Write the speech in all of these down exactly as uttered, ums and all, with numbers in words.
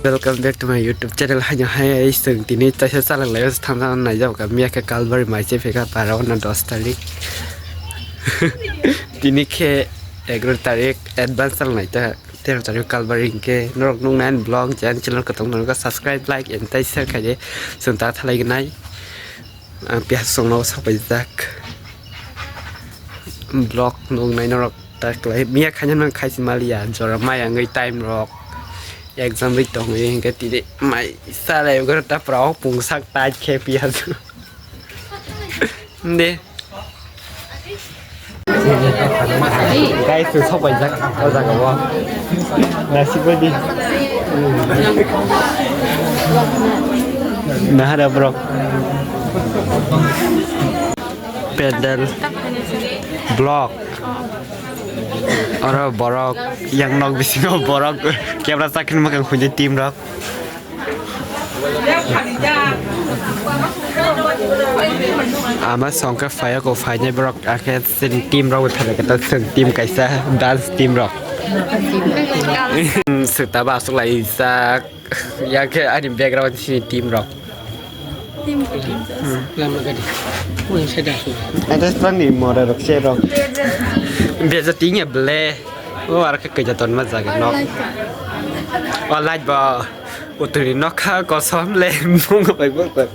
Welcome back to my YouTube channel. Haino hai, chwng tini taisa chalang lai thansa naijak ka miya khe Kalbari mai che pheka para ono dos tarik. Tini khe egaro tarik advance chalang nai ta tero tarik Kalbari hinkhe norok nuknai ani vlog je ani channel kwtang norok subscribe, like and tai share khaide chwng ta thalai gnai. Ang piyas songno sapai jak. Vlog nuknai norok ta klai. Miya khaina nang khai si maliya. Jora mai angwi time rok. Exam ri tongwi hingke tini mai salai ugara ta prao pungsak tai khe piyas. De. Guys, tu sok bai jak o jaga o. Nasik bai di. Nahara bro. Pedal. Block. Oro borok yang nok bisingo borok camera sakni mwkhang khunjai team rok. Ama songkhe phaiya ko phainai borok akhe chini team rok bai phai khe ta chwng team kaisa dance team rok. Swk ta ba aswk lai jak. Yakhe ani background sini team rok. Team ke team. Lama gadi. Woi, saya dah sudah. Ada sebelah ni, more rok se rok. Biasa tinggi bele. Oh, arah ke kejatuhan mah jaga nok. Oh, light ba. Uturi nokha kosom le mung bai bok.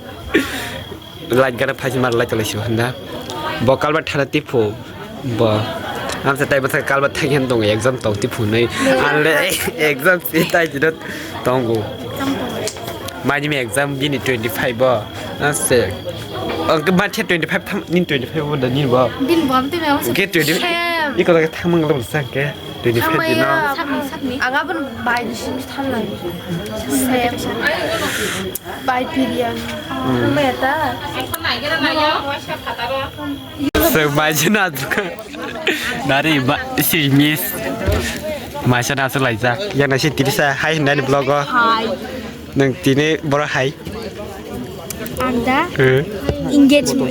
Light gana phaisi mar light tolai sibo handa. Bo kalba thara tipu. Bo. Ang sa tai basa kalba thang hen dong exam tong tipu nei. Ang le exam si tai jidot tongo. Mani me exam bini twenty five bo. Ang se. Ang ke ma twenty five tham ni twenty five bo da ni bo. Bin bom te me ang Ke twenty. Iko lagi thamang lo sa ke. Twenty five din no. Ang abon bai di sini thanlai. Sem. Bai pirian. Meta. So bai jina duka. Nari ba si miss. Maisa na sulai jak. Yang nasi tiri sa hai nani vlog o. Hai. Nang tini boro hai. Anda. Eh. Engagement.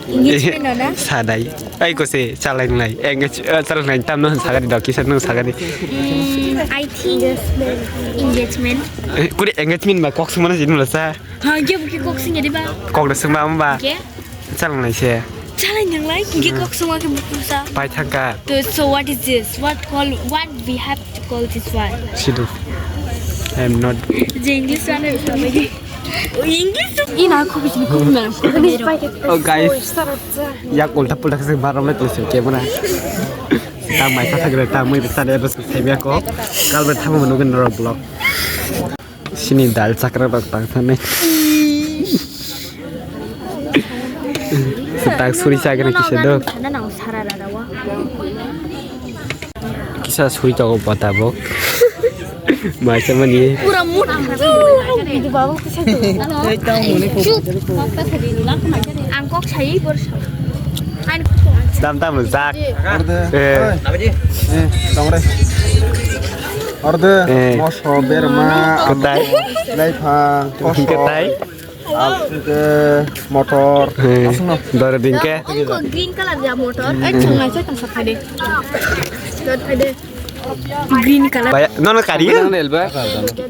Engagement na? Sadai. Ai ko se chalai nai. Engage chalai nai tam no sagadi dok kisa no sagadi. Mm, I think engagement. Kuri engagement ma kok sumana sini lo sa. Ha, ge buki kok sini di ba. Kok da suma ba. Ge? Chalai nai se. Chalai nang lai. Ge kok suma ke buku sa. Pai thangka. To, so what is this? What call? What we have to call this one? Sidu. I am not. Je English one. English. Ina ko bisi ko na. Oh guys. Yak ulta pulta kasi baram le tuh camera. Tamai kata gre tamai bisa deh bos saya biar kok. Kalau bertemu menunggu nero vlog. Sini dal chakra rok tang thani. Setak suri chakra kisa do. Kisa suri jago bata bo. Maisa mani. Pura mut. Video babu kisa. Ang kok sai bor. Tam tam jak. Orde. Eh. Eh, tongre. Orde. Eh. Moso berma. Ketai. Laifang. Koso. Ketai. Al ke motor. Eh. Asno. Dore dingke. Ongko green color ya motor. Eh, chungai chai tangsa phade. Dot phade. Green color. Baya, nono kari?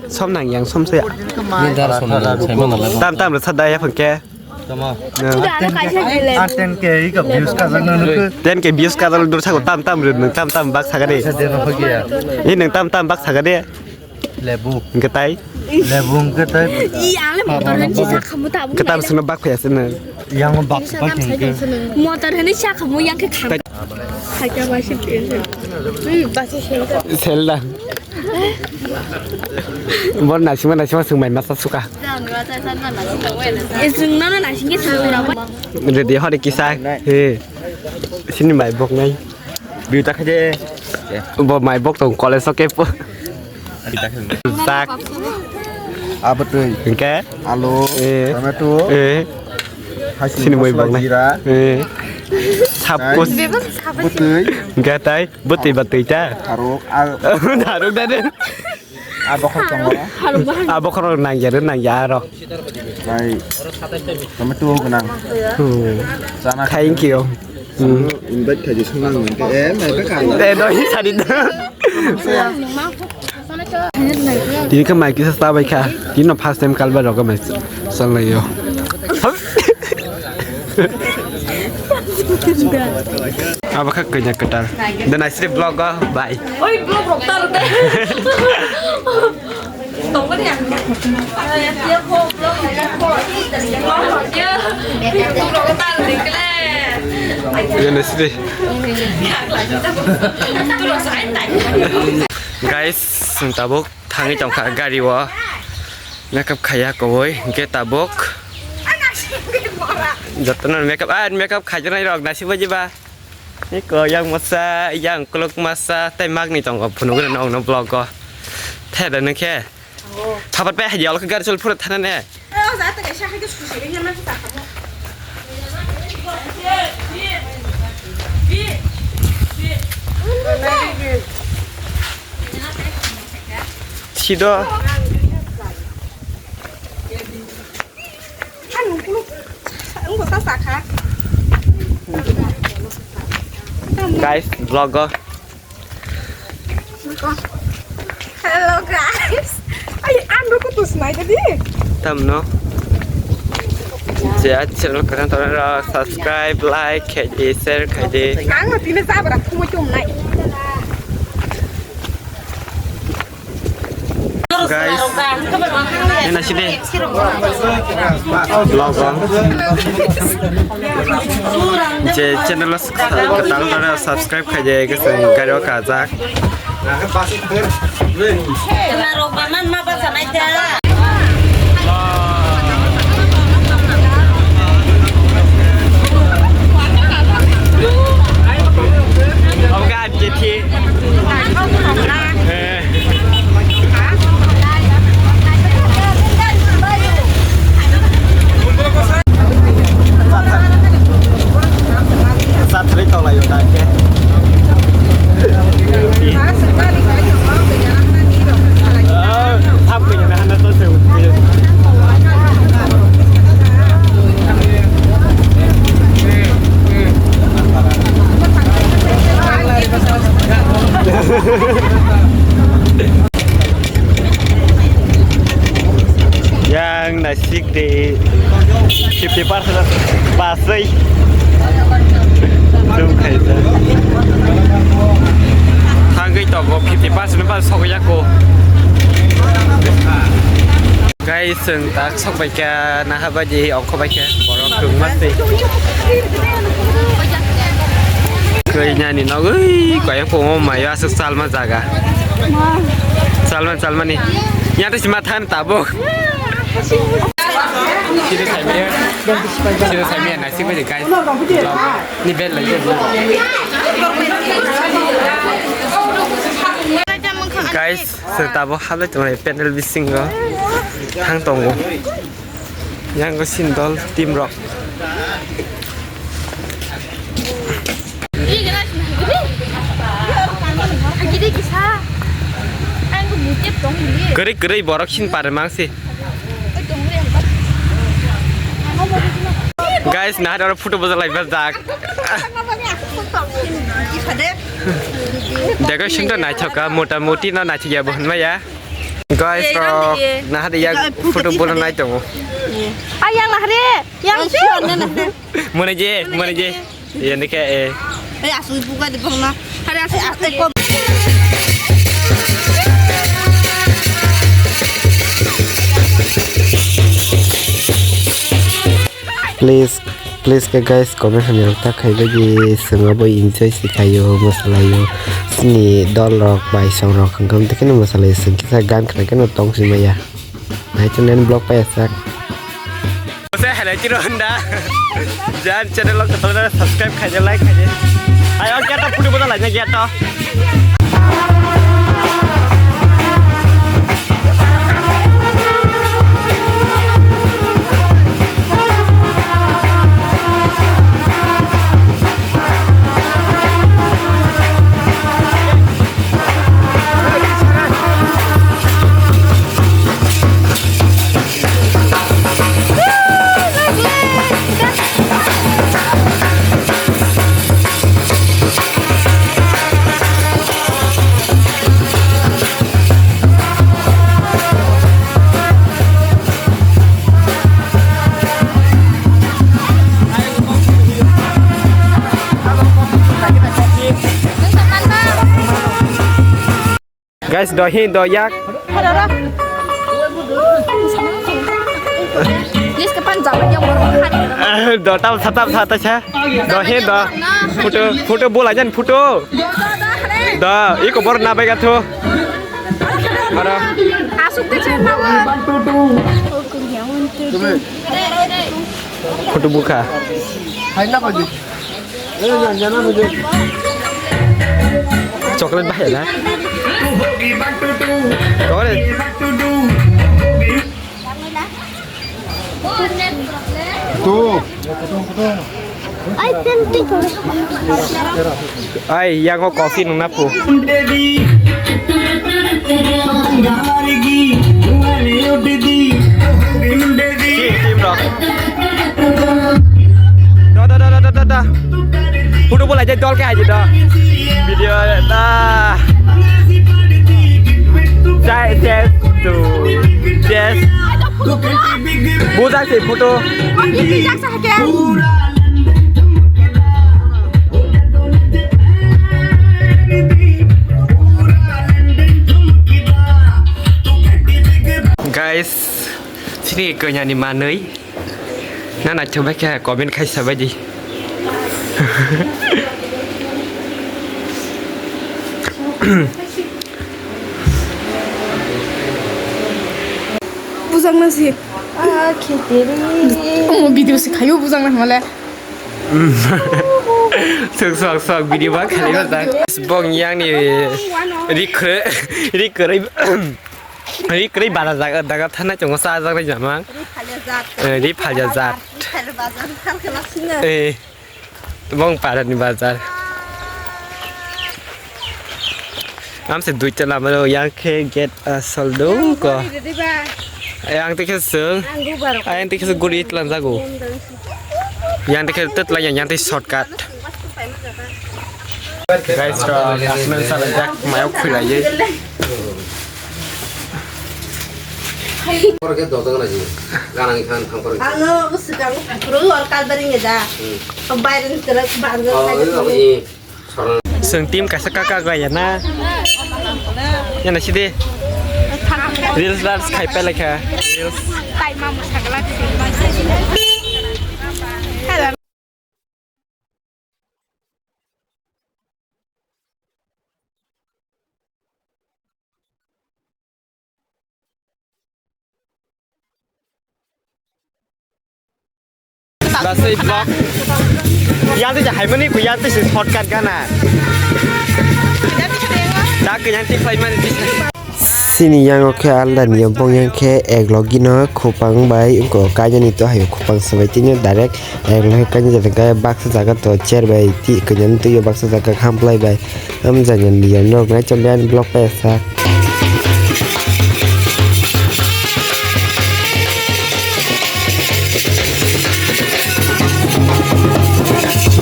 Som nang yang som saya. Ni dar som nang, saya mana lagi? Tam tam rasa daya pengke. Tamo. Ten K ka views ka jang nang nukhe. Ten K views ka jang dur sago tam tam ri nang tam tam bak saga de. Sa de no hogiya. Ni nang tam tam bak saga de. Lebu. Hingke tai? Lebu hingke tai? I ale motor han si sakhamu tabu. Ketam sino bak phaya sino. Yang bak bak hingke. Motor hani sakhamu yang ke kham. Hai ka ba si. Hmm, ba si sel. Sel da. Bor nasima nasima sung mai masa suka. Isung nana nasing ke sura. Ready hore kisa. He. Sini mai bok nai. Biuta khaje. Bo mai bok tong college oke po. Biuta khaje. Sak. Abotwi. Hingke? Alu, eh, tomato, eh, hai sini mai bok nai. Jira. Eh. Sapos. Bebas sapos. Botwi. Hingke tai botwi botwi ta. Haruk, al. Haruk dade. A bokhorok tongo. A bokhorok nangya re nangya aro. Bai. Tomato gwnang. Hmm. Chana. Thank you. Hmm. Invite khaidi songna nang. Eh, nai ba ka. Eh, doi sadi. Tini khe mai kisa chabai kha. Tini no first time kalba rogo mai salnai yo. Abo kha kanya kwtal. The nice vlog go bye. Oi, vlog rok tar de. Tong kani ang. Vlog rok tar de kle. Yan sri. Guys, tabuk thangwi tongkha gari o. Makeup khaiya kowoi, hwnkhe tabuk. Jotono makeup, ah, makeup khaijaknai rok, nasi bo jiba. Eko yang masa, yang kuluk masa, tei magni tongo, phunugwi rw nokno vlog o. Theda nokhe. Thapat pe hadi alok gari chol phuru thana ne. Sido. Guys, vlog o. Hello guys. Ay, ang ko to smai tadi. Tamno. Je channel ko tan tora subscribe, like, khai di, share khai di. Ang tine sabra kumo chum nai. Guys, ini sini vlog on. Je channel lo subscribe khaje ke gari o kajak. Oke, jadi. Eh. Yang nasik de fifty percent basai. Dum khaisa. Thangwi tongo fifty percent ba sogya ko. Guys, chwng tak sok bai kha naha bai di ongkho bai kha borok kwbangma se. Koi nani nogwi koyang phungo mayo aswk salma jaga. Salman, salmani. Yang to sima than tabuk. Sida saimaya. Sida saimaya nasi bai di guys. Ni bel lai. Guys, Sir, tabuk hablai tongnai panel bisingo thang tongo. Yang sindol team rok. Kwrwi kwrwi borok sin pare mangsi. Guys, nahar oro photo bojak lai berjak. Decoration to naithok kha, mota moti no naithok ya bo hwnmaya. Guys, eh, rok, nahar ya photo bono nai tongo. Ayang nahar, yang si. Mone je, mone je. Iya, ni khe, eh. Eh, asui buka di bangna. Hari asui, asui ko. Please, please ke guys, comment hamya ta khai bagi swngo bo enjoy si khayo, mwsalayo. Sini dol rok bai song rok hwnkhe tei khe mwsalayo, swng kisa gan khna khe tong si maya. Nai channel vlog paya sak. Ose helai tiro hwnda. Jan channel o kotor subscribe khaide, like khaide. Ayo gate o photo bono laina gate o. Guys, do hi do yak. Yes, kapan jawab yang baru hari. Do tam sa tam sa ta cha. Do hi do. Photo photo bola jan photo. Do iko bor na bai ga tho. Mara. Asuk te chen na. Photo bukha. Hai na ko ji. Chocolate bahai na. Chocolate. Tu. Ai, yang ko coffee nung napu. Team, team rok. Da, da, da. Photo bola jai dol ke aja da. Video da. Jai, jai, tu. Yes. Bujak se photo. Guys, sini kanya ni manui. Na naithok bai khe comment khai sabai di. Bujang na si. Ah, khitiri. Omo video se khayo bujang na hale. Sok sok sok video ba khali ba tak. Bong yang ni ri kre ri kre ri kre bara jaga daga thana chongo sa jaga jama. Ri phalya jat. Eh, ri phalya jat. Ri phalya bazar, phalya sina. Eh. Bong para ni bazar. Amse duita lama rok yang khe gate asol dong ko. Yang te khe sung. Yang te khe sung guri tlan jago. Yang te khe tet la yang te shortcut. Guys, to asmen sala jak mayo khulai ye. Pore khe dodok na ji. Ganang khan thang pore. Ano swkang phuru or kalbari nge da. Hmm. Bayren kala bangal. Oh, ini apa ini? Seng tim kaisa kaka gaya na. Yana sidi. Reels dance khai pele kha. Reels. Lasai vlog. Yang tu jahai mani ku yang tu si shortcut gana. Dak yang tu khlai mani tu. Sini yang oke alda ni bong yang khe ek logi no khupang bai ko kanya ni to hayo khupang sabai tini direct. Ek lok kanya jatang kaya baksa jaga to chair bai ti kanya twi baksa jaga khamplai bai. Am jaga ni yang nok nai chomyan block pai sak.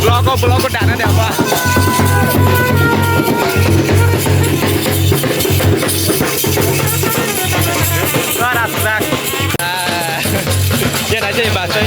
Block o block o dana de apa. Bara sak. Ah, dia nak jadi bahasa.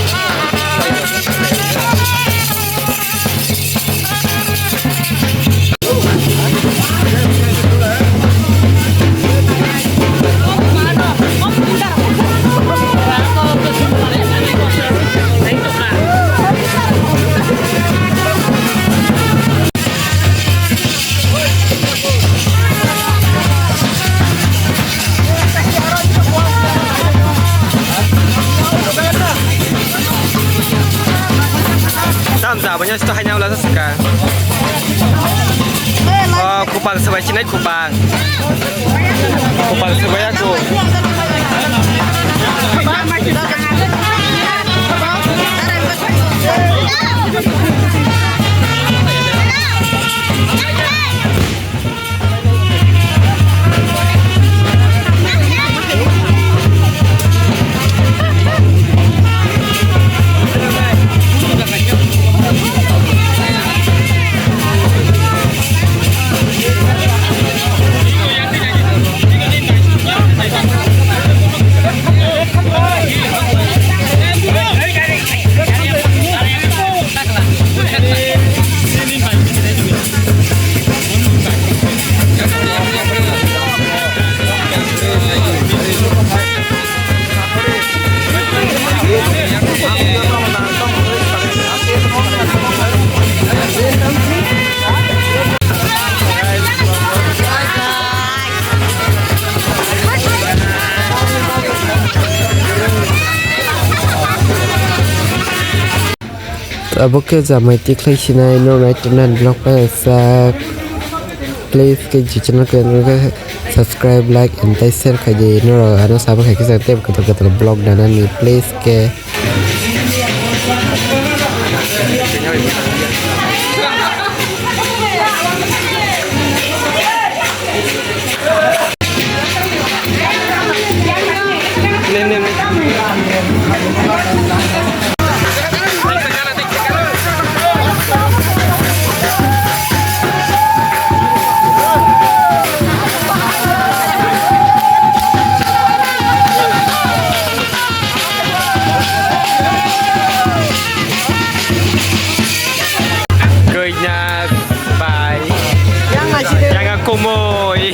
Tam jabanya sto hanya ula saka. Oh, kupang sebai sinai kupang. Kupang sebai aku. Abo khe jamai tikhlai sinai no nai tongnai vlog pai sak. Please khe ji channel khe no khe subscribe, like and tei share khai di. Norok ano sabo khai khe sa tei kotor kotor vlog nanani please khe. Kanya bai. Yang kumui.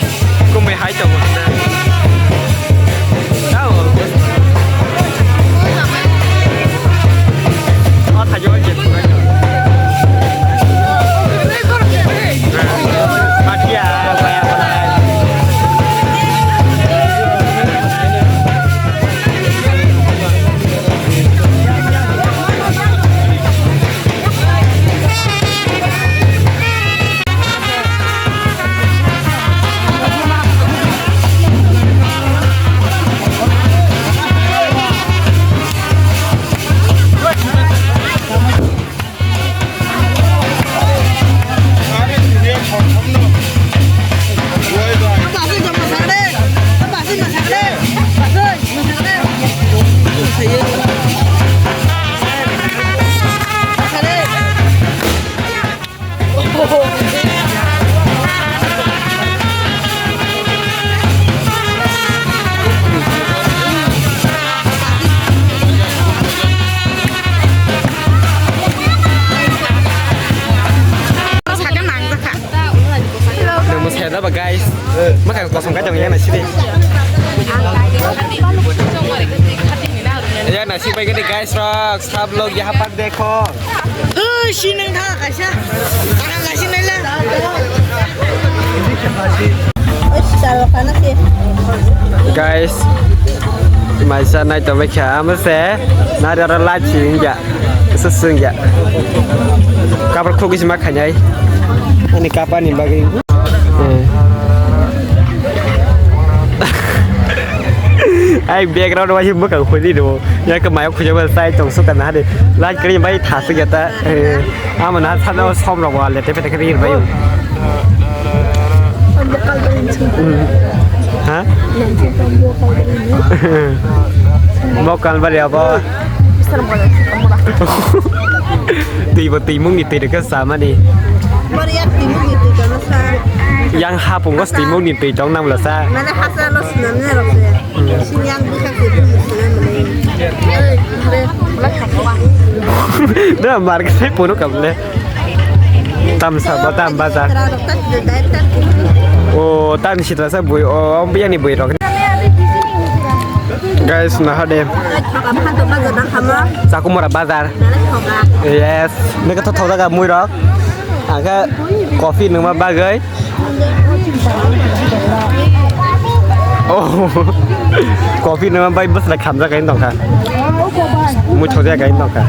Kumui hai tongo. Tao. O thayo je. Patia. Nang mo saya ba guys. Maka kosong ka jong ya na sini. Ya na sini guys rok sab log yaha par dekho. Sinang tha kaisa. Ang kaisa nai la. Guys, maisa nai to bekha amse nari aro light sing ya. Susung ya. Kapar khogis ma khanai. Ani kapani bagwi. Eh. Ai background wa hi bwkang khuli do. Ya ka mayo khujaba sai tong suka na de. Light kri bai thasuk ya ta. Eh. Ama na thada som rok wa lete pete kri bai. Ha? Bokal bari apa? Twi bo twi mung ni twi rwkhe samani. Bari yak twi mung ni twi tongsa. Yang hapung go twi mung ni twi tong nang bwla sa. Mane hasa lo sinamne rok se. Sini yang bwsa se twi sinamne. Da mar khe pono kamle. Tam sa ba tam bazar. O tam sitra sa bui o yang ni bui rok. Guys, na hade. Chakumara bazar. Yes. Neka to thoda ga mui rok. Aga coffee numa bagai. Oh. Coffee numa bai bwsla khamjak kai tongkha. Mui thokjak kai tongkha.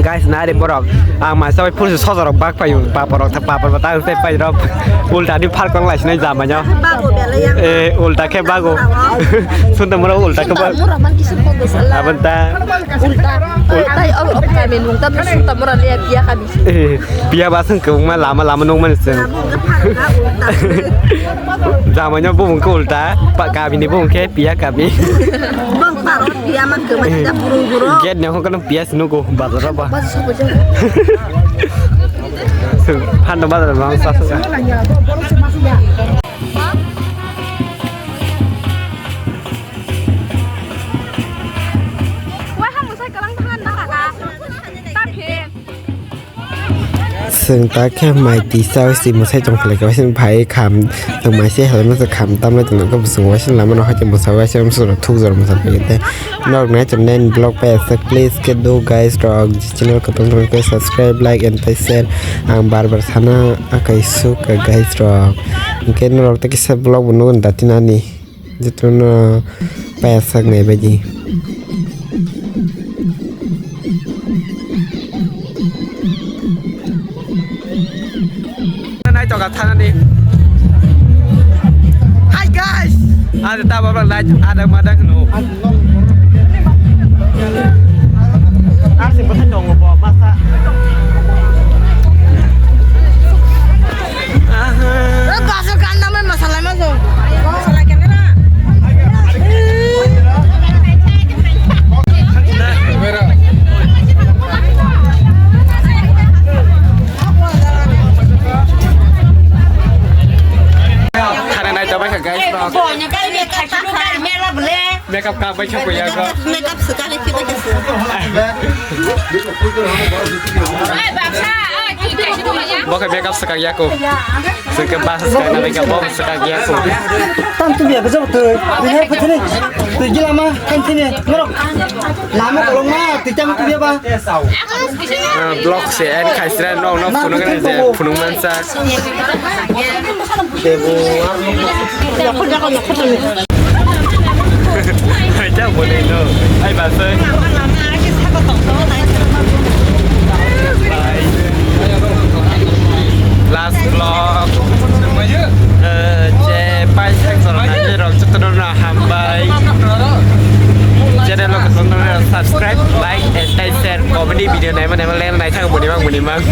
Guys, nari borok, ang maisa bai phulsi sojarok bak payu, paporok tha, papor bata ang tei pairok ulta di phar kong lai sinai jama nyo. Bago bela yang. Eh, ulta khe bago. Sunda mura ulta khe bago. Mura man kisi fokus Allah. Abanta. Ulta. Tai abo kami nungta sunda mura le biya kami. Eh, biya ba sung kung ma lama lama nung man sung. Jama nyo bumung khe ulta, pa kami ni bumung khe biya kami. Bang parot biya man khe ma da burung burung. Gate ne hokano Piyas nugo bazar ba. Bazar sobo jang. Phando bazar ba sa sa. Wah, musai kalang tangan dah kaka. Tapi. Seng tak khe mai tisa si musai tong khlai ka sin phai kham tong mai se helmet kham tam le tong ko busung wa sin lama no ha ke musai wa sin musai thuk jor musai phai te. Norok nai cham nai vlog pai sak, please ke do guys rok, channel ko tong ke subscribe, like and share. Ang bar bar sana akai suk ka guys rok. Ke norok ta kisa vlog bo nugo datin ani. Jetono pai sak nai baji. Thanani. Hi guys. Ada tabok light ada madak no. Asik bwthai tongo bo masa. Aha. Basa ganda mai masalai ma jong. Masalai kene ra. Khana nai tobai kha guys, bro. Makeup ka bai kha puya ko. Makeup swkali khibai kha. Bo khe makeup swkak ya ko. Swkhe bus swkak na bai kha, bo swkak ya ko. Tam tu biya bejak tu. Ini apa sini? Tu gila mah kan sini. Norok. Lama kolong mah, tu tam tu biya ba. Ah, vlog se en khai sira no no phunuk ni je phunuk mansa. Hai ta bole no. Hai ba se. Last vlog. Eh, je pai thang jora nai rok jotono no hambai. Channel o kwbangma subscribe, like, and share, comedy video naima naima le naithang boni mang boni mang.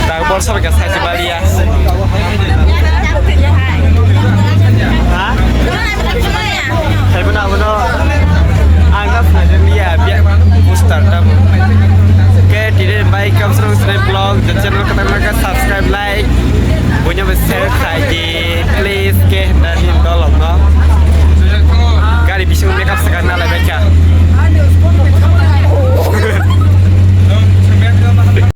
Tang bor sabai ka sai se baliya.